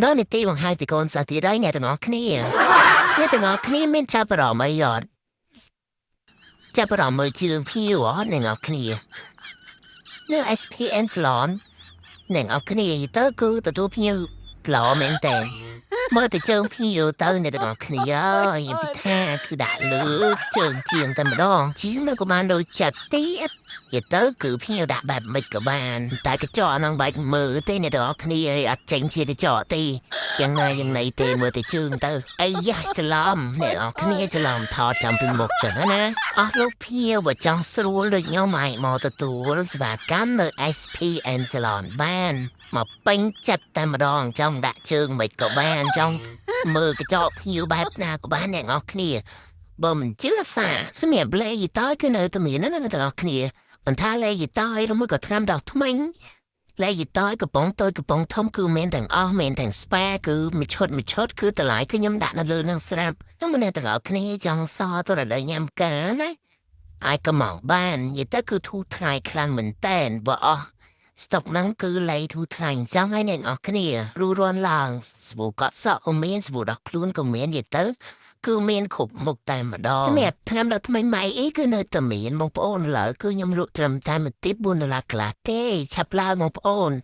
ដល់នីតិបង្ហាញពីកូនសិស្សទៀតហើយអ្នកទាំងអស់គ្នាអ្នកទាំងអស់គ្នាមានចាប់អារម្មណ៍អីអត់ចាប់អារម្មណ៍មើលជើងភ្ញៀវអត់អ្នកទាំងអស់គ្នានៅ SPN Salon អ្នកទាំងអស់គ្នាទៅគឺទទួលភ្ញៀវល្អមែនតើមើលតែជើងភ្ញៀវទៅអ្នកទាំងអស់គ្នាអើយខ្ញុំពិថាគឺដាក់លើជើងជាងតែម្ដងជាងនៅក៏បានដូចចិត្តទៀត និយាយទៅគឺភ្ញៀវដាក់បែបមិនក៏បានតែកញ្ចក់ហ្នឹងបាច់មើលទេអ្នកទាំងអស់គ្នាឯងអត់ចេញជាកញ្ចក់ទេយ៉ាងណាយ៉ាងណីទេមើលតែជើងទៅអាយ៉ាច្រឡំអ្នកទាំងអស់គ្នាច្រឡំថតចាំពីមុខចឹងណាអស់លោកភ្ញៀវបើចង់ស្រួលដូចខ្ញុំអាចមកទទួលសេវាកម្មនៅ SPN Salon បានមកពេញចិត្តតែម្ដងចង់ដាក់ជើងមិនក៏បានចង់មើលកញ្ចក់ភ្ញៀវបែបណាក៏បានអ្នកទាំងអស់គ្នាបើមិនជឿសាសម្រាប់លេយតើគឺនៅតែមានណាអ្នកទាំងអស់គ្នា មិនថាលេយតយឬមួយក៏ថ្នាំដោះថ្មិញលេយតយកំប៉ុងតូចកំប៉ុងធំគឺមានទាំងអស់មានទាំង spa គឺមួយឈុតមួយឈុតគឺតម្លៃគឺខ្ញុំដាក់នៅលើនឹងស្រាប់ខ្ញុំមិនទាំងអស់គ្នាចង់សទៅដល់ញ៉ាំការណាអាចក៏មកបាននិយាយទៅគឺធូរថ្លៃខ្លាំងមែនតែនបើអស់ស្តុកហ្នឹងគឺលេធូរថ្លៃចង់ឲ្យអ្នកនរគ្នារូរាន់ឡើងស្បូកក់សក់ក៏មានស្បូដោះខ្លួនក៏មាននិយាយទៅ គឺមានគ្រប់មុខតែម្ដងសម្រាប់ថ្នាំដល់ថ្មីម៉ៃអីគឺនៅតែមានបងប្អូនឡើយគឺខ្ញុំលក់ត្រឹមតែមួយទីប4ដុល្លារខ្លះទេឆាប់ឡើងបងប្អូន។